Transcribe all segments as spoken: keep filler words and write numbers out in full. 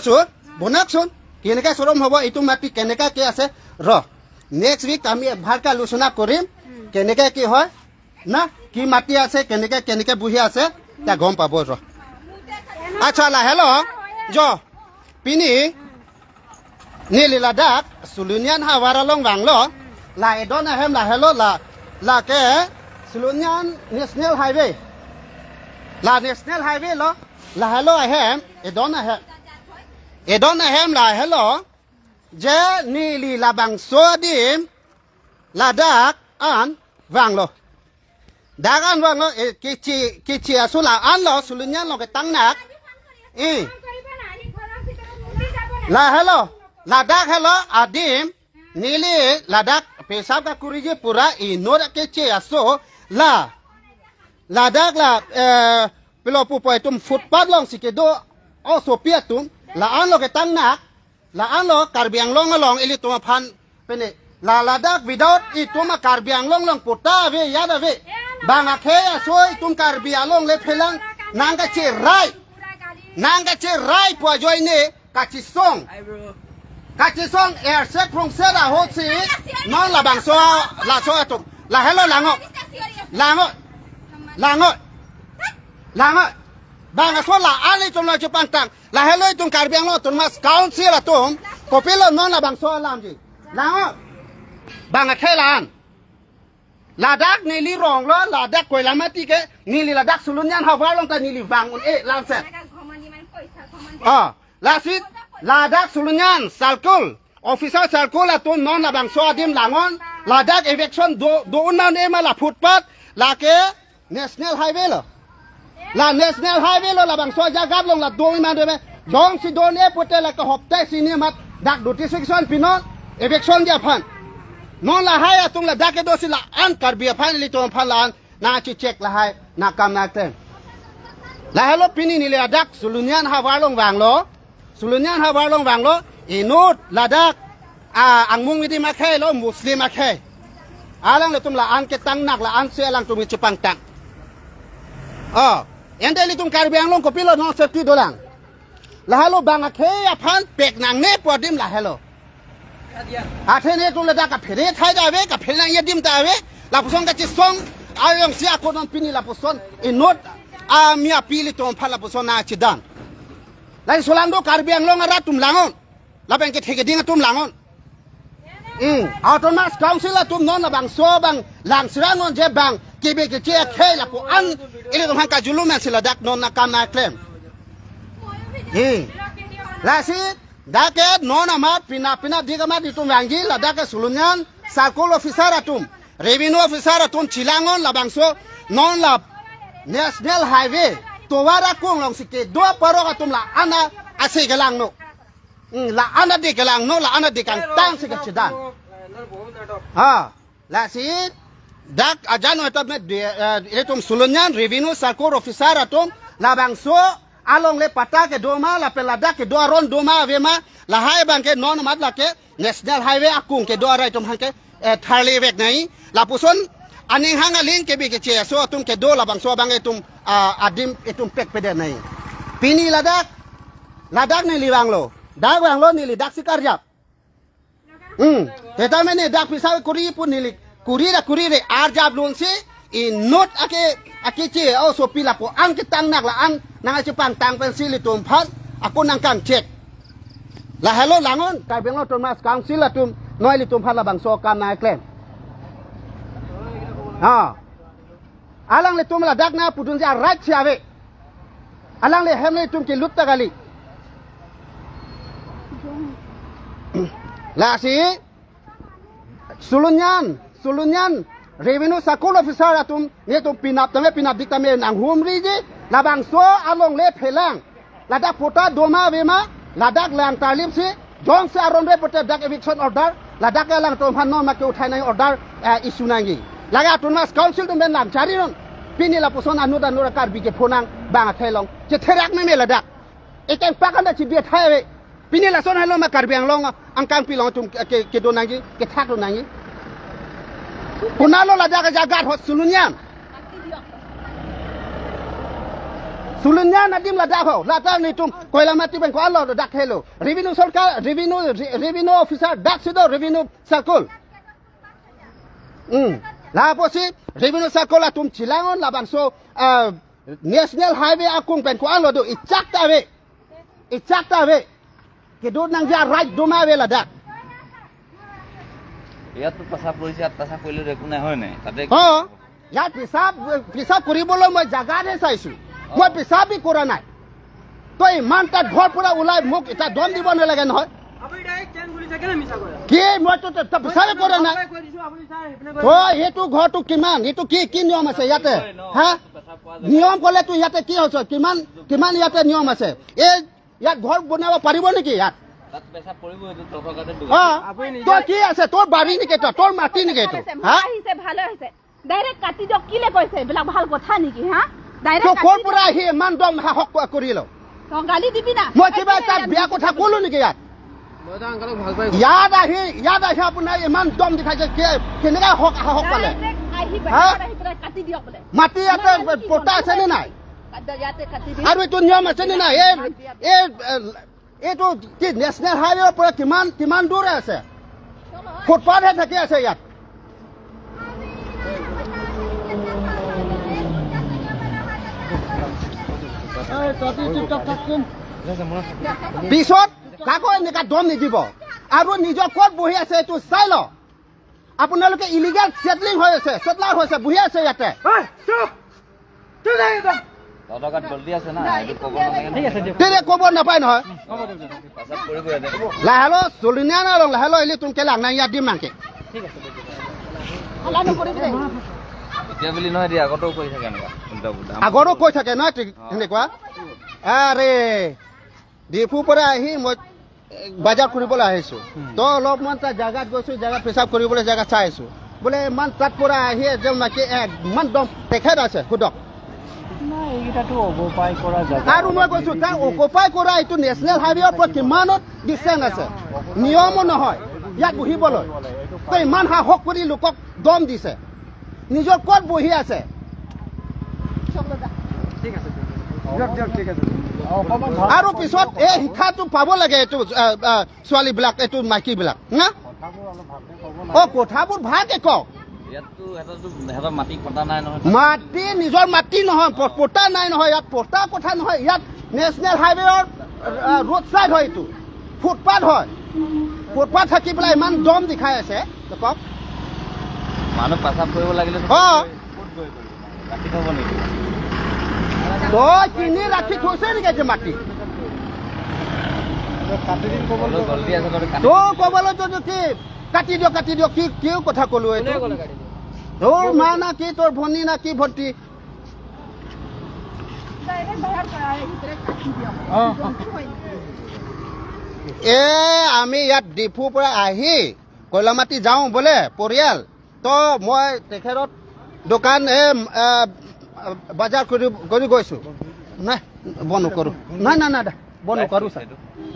চোন, বনাওকচোন। কেনেকে চৰম হ'ব এইটো মাটি, কেনেকে কি আছে? ৰ। নেক্সট উইক আমি এবাৰ কা আলোচনা কৰিম। কেনেকে কি হয়? না, কি মাটি আছে, কেনেকে, কেনেকে বহি আছে, তা গম পাব ৰ। আচ্ছা, লাহেলো, য, পিনি, neli ladak, Sulunyan havar along vanglo, la edon ahem lahelo, la, lake, Sulunyan National Highway. La National Highway lo, lahelo ahem, edon ahem. Edon ahem lahelo, je neli labangso adim, ladak an vanglo. Dak an vanglo, eh, keche, keche aso la-an lo, Sulunyan lo ketangnak. Eh. Lahelo, ladak helo, adim, neli ladak pesap kakuriji pura inut keche aso, la. Ladak la, eh, pilo pupo itum footpath alongsi kedo, osopi atum, la-an lo ketangnak, la-an lo Karbi Anglong along ilitum aphan pene. La ladak without itum a Karbi Anglong along patta ave, yat ave. Bang akhei aso itum Karbi Anglong le phelang nangkacherai. Nangkacherai pu ajoine kachesong. Kachesong ersek prongset ahutsi non labangso laso atum. Lahelo lango. Lango. Lango. Lango. Bang aso la-an itum lo chepangtang. Lahelo itum Karbi Anglong Autonomous Council atum, kopilo non labangso alamji? Lango. Bang akhei la-an. Ladak neli rong lo, ladak Koilamati ke, neli ladak Sulunyan havar along ta neli vang un-e lamset. Ah, lasi ladak Sulunyan circle, officer circle atum non labangso adim langon, ladak eviction do, do un ma un-e ma la footpath, lake National Highway lo. La National Highway lo labangso ajaga along la do un ma un-e ma. Jongsi do un-e pute lake hopta hini amat dak notification pinon eviction ji aphan. Non lahai atum ladak kedosi la-an Karbi aphan ilitum aphan la-an nangchechek lahai nangkam nangklem. Lahelo pini neli ladak Sulunyan havar along vanglo. Sulunyan havar along vanglo, inut ladak, ah, angmung adim akhei lo, Muslim akhei. Alanglitum la-an ketangnak la-ansi alangtum chepangtang. Oh, ante ilitum Karbi Anglong kopilo non safety dolang? Lahelo bang akhei aphan pek nangne pu adim lahelo. Athe netum ladak kaphere thai ta ave, kaphere nangji adim ta ave, lapuson kachesong, ayong si ako non pini lapuson, inut, ah, mi api ilitum aphan lapuson nangchedan. Lasi solangdo Karbi Anglong arat atum langon. Lapen kethek keding atum langon. Hmm. Autonomous Council atum non labangso bang langsrangon je bang kebi keche akhei lapu-an ilitum aphan kajulu mensi ladak non nangkam nangklem. Hmm. Lasi dak ke non amat pina pina dik amat itum vangji ladak ke Sulunyan circle officer atum, revenue officer atum chelangon labangso non la National Highway tovar akung alongsi kedo aparok atum la-an asi kelangno. Hmm, la-an adi kelangno, la-an adi kangtangsi kachedan. Ha, lasi dak ajan oitap me de, eh, itum Sulunyan revenue circle officer atum labangso along le patta kedo ma, lapen ladak kedo aron do ma ave ma, lahai abang ke non amat lake National Highway akung kedo arai atum aphan ke, eh, tharli vek nai. Lapuson aning hang aling kebi keche aso atum kedo labangso abang itum, ah, adim itum pek pede nai. Pini ladak, ladak neli vanglo. Dak vanglo neli daksi karjap. Hmm. Teta mene dak pisa kuri pu neli. Kuri ra kuri re arjap lonsi inut ake, akeche osopi lapu-an ketangnak la-an nangchepangtang pensi ilitum aphan ako nangkangchek. Lahelo langon, Karbi Anglong Autonomous Council atum, non ilitum aphan labangso akam nangklem. Ha. Alanglitum ladak nangpudunji a-right si ave. Alangli ahem le itum kelut ta kali. Lasi, Sulunyan, Sulunyan, revenue circle officer atum, netum pinap tame, pinap dik tame nanghumriji, labangso along le phelang. Ladak patta do ma ave ma, ladak lang tarlip si, jongsi aron re pute dak eviction order, ladak alangtum aphan non ma ke uthai nangji order, eh, issue nangji. Lake Autonomous Council atum pen lam charinon, pini lapuson anut anut Karbi ke phonang bang akhei along. Chetherak meme ladak. Ekeng pakan da chibi thai ave. Pini lason helo ma Karbi Anglong angkang pilong atum ke, ke, kedo nangji, kethak do nangji. Konatlo ladak ajaga ahut Sulunyan. Sulonian adim ladak ho, ladak netum Koilamati pen ko-an lo dak helo. Revenue sorkar, revenue, re-, revenue officer dak si do, revenue circle. Hmm. Lapusi revenue circle atum chelang-un labangso, ah, National Highway akung pen ko-an lo do, echak ta ave. Echak ta ave. Kedo nangji a-right do ma ave ladak. ইয়াততো পেচাব কৰিছে, ইয়াত পেচাব কৰিলে একো নাই, হয় নাই? তাতে অ, ইয়াত পেচাব, পেচাব কৰিবলৈ মই জাগাতহে চাইছো। মই পেচাব বি কৰা নাই। তই ইমান তাত ঘৰ পৰা ওলাই মোক এটা দম দিব নালাগে নহয়। আপুনি ডাইৰেক্ট কেন বুলি থাকে নে মিছা কৰে? কি? মইতো ত-, ত-, পেচাবে কৰা নাই। আপোনাক কৈ দিছো, আপুনি ছাৰ, এইপিনে কৈ তই সেইটো ঘৰটো কিমান? সেইটো কি, কি নিয়ম আছে ইয়াতে? হা? নিয়ম ক'লে তো ইয়াতে কি হৈছে? কিমান, কিমান ইয়াতে নিয়ম আছে? এই ইয়াত ঘৰ বনাব পাৰিব নেকি ইয়াত? তাত পেচাব কৰিবই, এইটো তলৰ গাঁৱতে অ, আপুনি নিজে তোৰ কি আছে? তোৰ বাৰী নেকি এইটো? তোৰ মাটি নেকি এইটো? হা? আহিছে, ভালে হৈছে। ডাইৰেক্ট কাটি দিয়ক, কিলে কৈছে? এইবিলাক ভাল কথা নেকি, হা? ডাইৰেক্ট তো কাটি ক'ৰ দিয়ক। পৰা আহি ইমান দম সাহস ক-, কৰিল? তই গালি দিবি না? মই কিবা এটা বেয়া কথা ক'লো নেকি ইয়াত? মই তো আংকলক ভাল পাই। ইয়াত আহি, ইয়াত আহি আপোনাৰ ইমান দম দেখাইছে, কে-, কেনেকা হক, সাহস পালে? ডাইৰেক্ট আহি হা? বাহিৰত আহি পেলাই কাটি দিয়ক বোলে। মাটি ইয়াতে ইমান মানুহ কি পট্টা আছে নে নাই? কাটি দিয়ক, ইয়াতে কাটি দিয়ক। আৰু এইটো নিয়ম আছে নে নাই? এই, এই, এ, এইটো কি নেশ্যনেল হাইৱেৰ পৰা কিমান, কিমান দূৰ আছে? ফুটপাথহে থাকি আছে ইয়াত। পিছত কাকো এনেকা দম নিদিব। আৰু নিজৰ ক'ত বহি আছে এইটো চাই ল। আপোনালোকে ইলিগেল ছেটলিং হৈ আছে, ছেটলাৰ হৈছে, বহি আছে ইয়াতে। এই, চুপ! তই যা একদম। তহতৰ গাত গলতি আছে না, এইটো ক'ব নালাগে না। ঠিক আছে, দিয়ক। কেলে ক'ব নাপায় নহয়? পেচাব কৰিবই ইয়াতে। লাহেলো চলিনিয়া না ৰং, লাহেলো ইলি তুমি কেলে আংনা ইয়াত দিম নাংকে। ঠিক আছে, দিয়ক। হাল্লা নকৰিবি দেই। এতিয়া বুলি নহয় দিয়া, আগতেও কৈ থাকে এনেকুৱা, উল্টা পুল্টা। আগৰো কৈ থাকে নহয়, ঠিক অ। সেনেকুৱা। আৰে, ডিফুৰ পৰা আহি মই, এ, বজাৰ কৰিবলৈ আহিছো। হুম। তো অলপমান তাৰ জাগাত গৈছো, জাগাত পেচাব কৰিবলৈ জাগা চাই আছো। বোলে ইমান তাত পৰা আহি একদম নাকি, এ, ইমান দম তেখেত আছে, সোধক। নাই, এইকেইটাতো অকুপাই কৰা জাগা। আৰু মই কৈছো, তাৰ অকুপাই কৰা এইটো নেশ্যনেল হাইৱেৰ পৰা কিমানত ডিষ্টেঞ্চ আছে? নিয়মো নহয় ইয়াত বহিবলৈ। তো ইমান সাহস কৰি লোকক দম দিছে। নিজৰ ক'ত বহি আছে? ঠিক আছে, ঠিক আছে। দিয়ক, দিয়ক, ঠিক আছে। অকণমান ভাল আৰু পিছত এই শিক্ষাটো পাব লাগে এইটো, আ, আ, ছোৱালীবিলাক, এইটো মাইকীবিলাক, না? কথাবোৰ অলপ ভালকে ক'ব লাগে। অ, কথাবোৰ ভালকে কওক। ইয়াততো সিহঁতৰতো, সিহঁতৰ মাটি পট্টা নাই নহয়। মাটি, নিজৰ মাটি নহয়, প-, পট্টা নাই নহয়, ইয়াত পট্টা কথা নহয়, ইয়াত নেশ্যনেল হাইৱেৰ, আ, ৰোড চাইড হয় এইটো, ফুটপাথ হয়। ফুটপাথ থাকি পেলাই ইমান দম দেখাই আছে। তো কওক। মানুহ পেচাব কৰিব লাগিলে অ। ক'ত গৈ কৰিব? ৰাখি থ'ব নেকি? তই কিনি ৰাখি থৈছে নেকি আজি মাটি? কাটি দিম ক'বলৈ। হ'লেও গলতি আছে, তই কাটি তো ক'বলৈ যদি কি কাটি দিয়ক, কাটি দিয়ক, কি, কি কথা ক'লো এইটো? কোনে ক'লে কাটি দিয়ক? তোৰ মা না কি, তোৰ ভনী না কি ভণ্টি? ডাইৰেক্ট বাহিৰ কৰা, এই ভিতৰে কাটি দিয়ক। অ। এ, আমি ইয়াত ডিফুৰ পৰা আহি কইলামাটি যাওঁ বোলে পৰিয়াল। তো মই তেখেতত দোকান, এ, এ, বজাৰ কৰি, কৰি গৈছো। নাই, বন্ধ নকৰো। নাই, নাই, নাই, দে, বন্ধ নকৰো ছাৰ।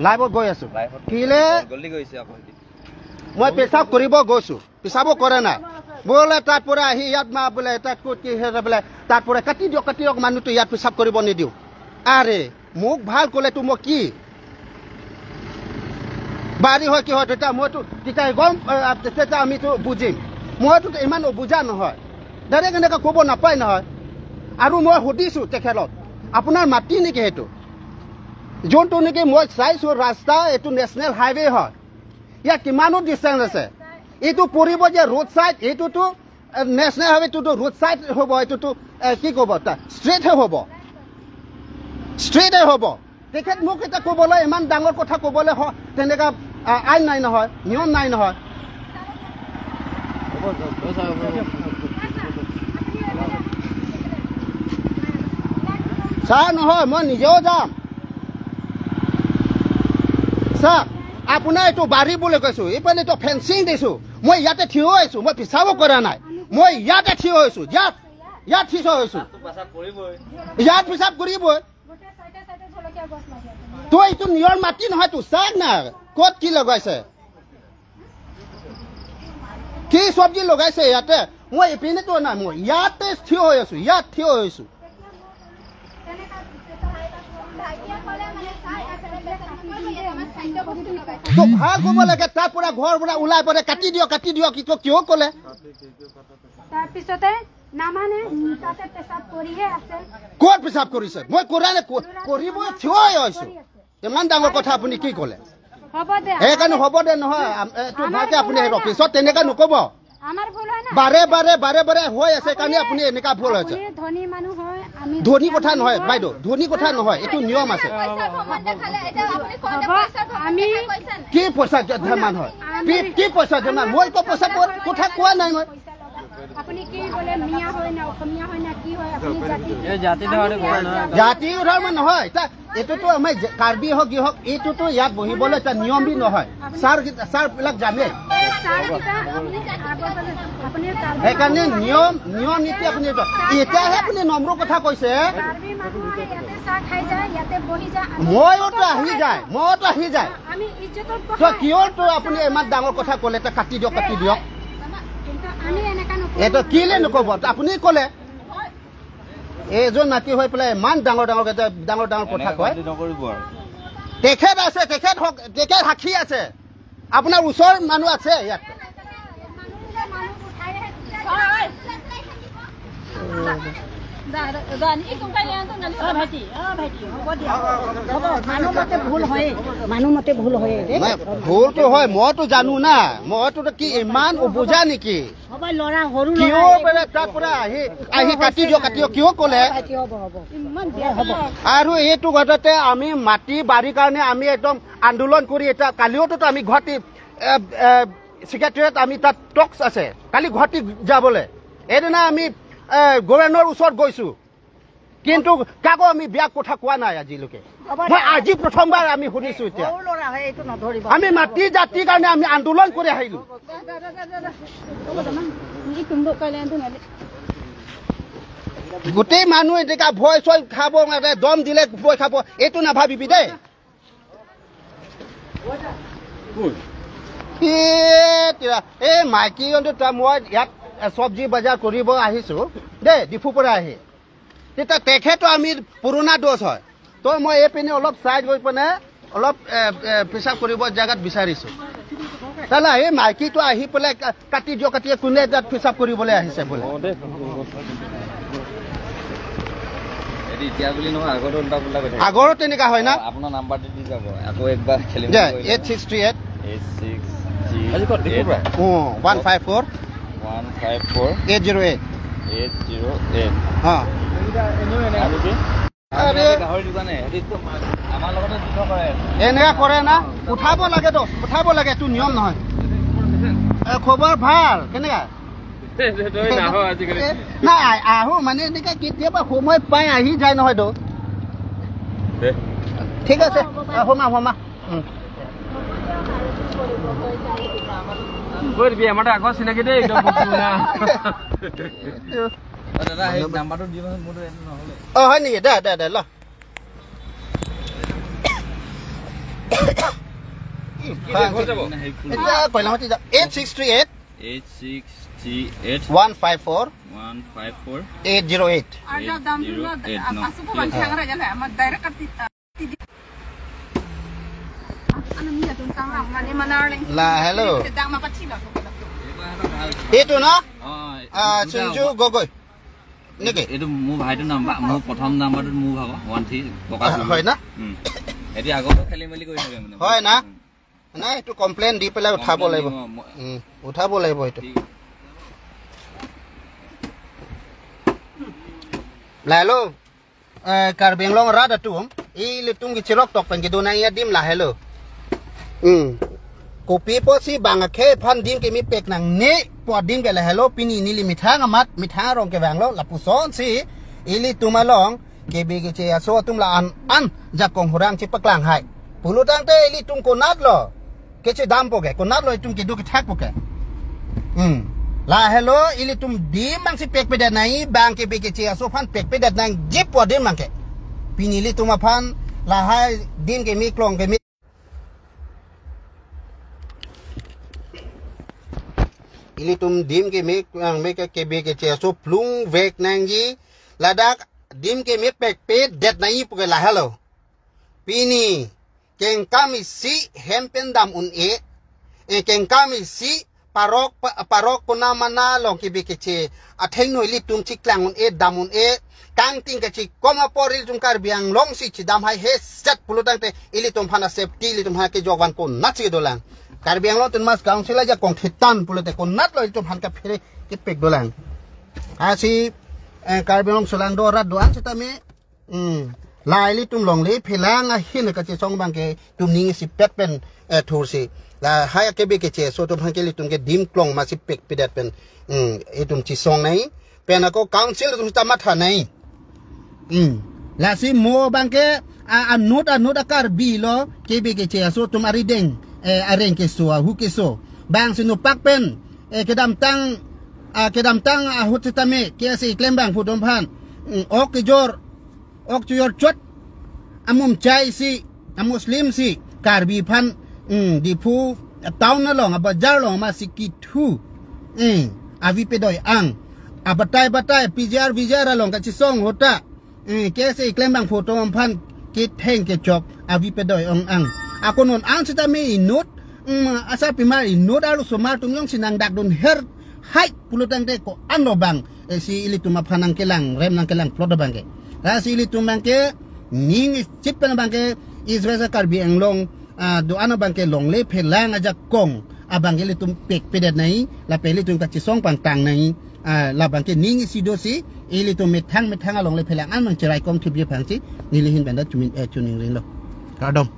লাইভত গৈ আছো। লাইভত কিলে? গলি গৈছে আকৌ। মই পেচাব কৰিব গৈছো, পেচাবো কৰা নাই। বোলে তাৰ পৰা আহি ইয়াত মা বোলে তাত ক'ত কি হয় বোলে, তাৰ পৰা কাটি দিয়ক, কাটি দিয়ক, মানুহটো ইয়াত পেচাব কৰিব নিদিওঁ। আৰে, মোক ভাল ক'লেতো মই কি? বাৰী হয় কি হয়, তেতিয়া মইতো, তেতিয়া গম, আ, তেতিয়া আমিতো বুজিম। মইতো ইমান নুবুজা নহয়। ডাইৰেক্ট এনেকে ক'ব নাপায় নহয়। আৰু মই সুধিছো তেখেতক, "আপোনাৰ মাটি নেকি সেইটো?" যোনটো নেকি মই চাইছো ৰাস্তা, এইটো নেশ্যনেল হাইৱে হয়। ইয়াত কিমানো ডিষ্টেঞ্চ আছে? এইটো পৰিব যে ৰোড চাইড, এইটোতো এ, নেশ্যনেল হাইৱেটোতো ৰোড চাইড হ'ব, এইটোতো, এ, কি ক'ব, তা-, ষ্ট্ৰেইটহে হ'ব, ষ্ট্ৰেইটহে হ'ব। তেখেত মোক এতিয়া ক'বলৈ, ইমান ডাঙৰ কথা ক'বলৈ হ-, তেনেকা, আ, আইন নাই নহয়, নিয়ম নাই নহয়। ছাৰ নহয়, মই নিজেও যাম। ছাৰ, আপোনাৰ এইটো বাৰী বুলি কৈছো, এইপিনেতো ফেঞ্চিং দিছো, মই ইয়াতে থিয় হৈ আছো, মই পেচাবো কৰা নাই, মই ইয়াতে থিয় হৈছো, ইয়াত, ইয়াত থিয় হৈছো। ইয়াত পেচাব কৰিবই। গোটেই চাইডে চাইডে জলকীয়া গছ লাগি আছে। তো এইটো নিজৰ মাটি নহয় তো, চাওক না, ক'ত কি লগাইছে, কি চব্জি লগাইছে ইয়াতে। মই এইপিনেতো নাই, মই ইয়াতে থিয় হৈ আছো, ইয়াত থিয় হৈ আছো। তো ভাল ক'ব লাগে, তাৰ পৰা ঘৰ পৰা ওলাই পৰে, কাটি দিয়ক, কাটি দিয়ক, কি কিয় ক'লে? তাৰপিছতে নামানে, তাতে পেচাব কৰিহে আছে। ক'ত পেচাব কৰিছে? মই কৰা নাই, ক-, কৰিব থিয় হৈছো। কৰি আছে। ইমান ডাঙৰ কথা আপুনি কি ক'লে? হ'ব দে। সেইকাৰণে হ'ব দে নহয়, আম-, এইটো আমাৰ ভালকে আপুনি হেৰক, পিছত তেনেকা নক'ব। আমাৰ ভুল হয় না। বাৰে বাৰে, বাৰে বাৰে হৈ আছে কাৰণে আপুনি এনেকা ভুল হৈছে। আপুনি ধনী মানুহ হয়, আমি ধনী কথা মানুহ নহয়, হয়। বাইদেউ, ধনী কথা নহয়, এইটো নিয়ম আছে। পইচা ভগৱানে খালে, এতিয়া আপুনি কওঁতে হ'ব। পইচা ভগৱানে আমি খাই কৈছে নে? কি পইচা জমা হয়? আমি কি, কি পইচা জমা? মই একো পইচা ক-, কথা কোৱা নাই মই। আপুনি কি বোলে, মিয়া হয় না, অসমীয়া হয় না, কি হয়, আপুনি জাতি? এই জাতি ধৰ্ম নহয়। জাতি ধৰ্ম নহয়, এতিয়া এইটোতো আমাৰ যে কাৰ্বি হওক, কি হওক, এইটোতো ইয়াত বহিবলৈ এটা নিয়ম বি নহয়। ছাৰ কি-, ছাৰ বিলাক জানে। ছাৰ কিবা আপুনি আগৰ পৰা, আপুনি কাৰ্বি সেইকাৰণে মানুহ নিয়ম, নিয়ম নীতি আপুনি এইটো। এতিয়াহে আপুনি নম্ৰ কথা কৈছে। কাৰ্বি মানুহ আহে, ইয়াতে চাহ খাই যায়, ইয়াতে বহি যায়। আমি মইতো আহি যায়, মইতো আহি যায়। আমি ইজ্জতত তো বহাই। কিয় তো আপুনি ইমান ডাঙৰ কথা ক'লে, এটা কাটি দিয়ক, কাটি দিয়ক। কিন্তু আমি এনেকা নকৰোঁ। এইটো কিলে নক'ব? আপুনি ক'লে। এইজন নাতি হৈ পেলাই ইমান ডাঙৰ ডাঙৰ কথা, ডাঙৰ ডাঙৰ কথা এনেকে কয়। কাটি নকৰিব আৰু। তেখেত আছে, তেখেত হক, তেখেত সাক্ষী আছে। আপোনাৰ ওচৰ মানুহ আছে ইয়াত। অ, ভাইটি, অ, ভাইটি, হ'ব দিয়া। হ'ব, মানুহ মতে ভুল হয়েই। মানুহ মতে ভুল হয়েই দেই। নাই, ভুলটো হয়, মইতো জানো না। মইতো কি ইমান অবুজা নেকি? হ'ব, ল'ৰা, সৰু কিয় ল'ৰা, বোলে তাত পৰা আহি, আহি কাটি দিয়ক, কাটি দিয়ক, কিয় ক'লে? ভাইটি, হ'ব, হ'ব। ইমান বেয়া হ'ব। আৰু এইটো কথাতে আমি মাটি বাৰীৰ কাৰণে আমি একদম আন্দোলন কৰি এতিয়া কালিওতো আমি গুৱাহাটী, এ, এ, ছেক্ৰেটাৰীত আমি তাত টক্স আছে, কালি গুৱাহাটী যাবলৈ। এইদিনা আমি, এ, গভৰ্ণৰ ওচৰত গৈছো, কিন্তু কাকো আমি বেয়া কথা কোৱা নাই আজিলৈকে। মই আজি প্ৰথমবাৰ আমি শুনিছো এতিয়া। সৰু ল'ৰা হয়, এইটো নধৰিব। আমি মাটি জাতিৰ কাৰণে আমি আন্দোলন কৰি আহিলো। গোটেই মানুহ এনেকা ভয় চয় খাব, মানে দম দিলে ভয় খাব, এইটো নাভাবিবি দেই। এ, তেৰা, এই মাইকী জনটো, মই ইয়াত, এ, চব্জি বজাৰ কৰিব আহিছো দেই, ডিফুৰ পৰা আহি। তেতিয়া তেখেতো আমি পুৰণা ড'জ হয়। তো মই এইপিনে অলপ চাইড গৈ পিনে অলপ, এ, এ, পেচাব কৰিব জেগাত বিচাৰিছো। তালা, এই মাইকীটো আহি পেলাই কা-, কাটি দিয়ক, কাটি দিয়ক, কোনে তাত পেচাব কৰিবলৈ আহিছে বোলে। এইটো এতিয়া বুলি নহয়, আগতো উল্টা পুল্টা কৈ থাকে। আগৰো তেনেকা হয় না? অ, আপোনাৰ নাম্বাৰটো দি যাব, আকৌ একবাৰ খেলি মেলি যে কৰিলে। Eight six three eight. Eight six three eight. আজি ক'ত, ডিফুৰ পৰা? অ, one five four. One five four. Eight zero' eight. Eight zero' eight. অ। আৰু কি? আৰে। গাহৰি দোকানে, সেইটো আমাৰ লগতে যুদ্ধ কৰে। এনেকা কৰে না? উঠাব লাগে তো, উঠাব লাগে, এইটো নিয়ম নহয়। এ, খবৰ ভাল, কেনেকা? তই নাহ আজিকালি। এ, নাই, আ-, আহো, মানে এনেকা কেতিয়াবা সময় পাই আহি যায় নহয় তো। দে। ঠিক আছে, আ, সোমা, সোমা। উম। কৈ দিবি, আমাৰ আগৰ চিনাকি দেই, একদম পুৰণা। অ, দাদা, সেই নাম্বাৰটো দিবাচোন, মোৰতো এইটো নহ'লে। অ, হয় নেকি? দে, দে, দে, ল। কি, কি, ঘৰ যাব? এতিয়া কইলামাটি যা-, eight six three eight. Eight six three eight. One five four. One five four. Eight zero' eight. Eight zero' eight ন। La, hello. এইটো ন? অ, আ, এইটো চিঞ্জু গগৈ। নেকি? এইটো মোৰ ভাইটোৰ নাম্বাৰ, মোৰ প্ৰথম নাম্বাৰটো মোৰ ভাগৰ, ওৱান থ্ৰী, প্ৰকাশ গগৈ। হয় না? উম। এতিয়া আগতো খেলি মেলি কৰি থাকে মানে। হয় না? উম। নাই, এইটো কমপ্লেইন দি পেলাই উঠাব কমপ্লেইন লাগিব। দিম, মই উম, উঠাব লাগিব এইটো। ঠিক। La, hello. Eh, Karbi Anglong arat atum, ilitum kechirok tok pen kedo nangji adim lahelo. Hmm. Kopi pusi bang akhei aphan dim kemepek nangne pu adim ke lahelo, pini neli methang amat, methang arong kevanglo, lapusonsi ilitum along K B K C S O atum la-an an jakong hurang chepaklang hai. Pulotangte ilitum konatlo kechedampo ke, konatlo itum kedo kethakpo ke. Hmm. Lahelo ilitum dim bangsi pekpedet nangji, bang K B K C S O aphan pekpedet nangji pu adim bang ke. Pini ilitum aphan lahai dim keme, klong keme. Ilitum dim keme, klong keme ke K B K C S O plungvek nangji, ladak dim kemepekpedet nangji pu ke lahelo. Pini kengkam isi hem pen dam un-e, eh, kengkam isi parok pa-, parok konamana along kebe keche athengno ilitum chiklang un-e, dam un-e, kangting kachikom apor ilitum Karbi Anglong si chidam haihe set pulo tangte ilitum aphan a-safety, ilitum aphan kejokvan konatsi dolang. Karbi Anglong Autonomous Council ajakong thetan pulote konatlo ilitum aphan kaphere kepek dolang. Lasi, eh, Karbi Anglong solangdo arat do-an setame, hmm, la ilitum longle phelang ahin kachesong abangke itum ning isipet pen, eh, thursi. Lahai kebe keche aso atum aphan ke ilitum ke dim klong masi pekpedet pen, hmm, itum chesong nangji. Pen ako council atum sita matha nangji. Hmm. Lasi mo abangke a, anut anut a-Karbi lo kebe keche aso atum arideng, eh, areng keso, ahu keso. Bang si nopak pen, eh, kedamtang, ah, kedamtang ahut setame K S A klembangphu atum aphan, hmm, ok kejor, ok chojor chot, amumchai si, aMuslim si, Karbi aphan, hmm, Diphu town along, abajar along masi kethu, hmm, avi pedoi-ang. Abatai batai, P G R, V G R along kachesong ahut ta, hmm, K S A klembangphu atum aphan ketheng kechok avi pedoi-ong-ang. Ako non an setame inut, hmm, asarpimar inut arlosomar atum jongsi nangdakdun her hai pulo tangte ko-anlo bang, eh, si ilitum aphan nangkelang rem nangkelang plot abangke. Lasi ilitum abangke ning isit pen abangke East West Karbi Anglong, ah, do-an abangke longle phelang ajakong abangke ilitum pekpedet nangji, lapen ilitum kachesong pangtang nangji, ah, labangke ning isi dosi ilitum methang methang alongle phelang an nangcheraikom thipji aphansi neli ahin pen ta chumin, eh, chuning rinlo. Kardom.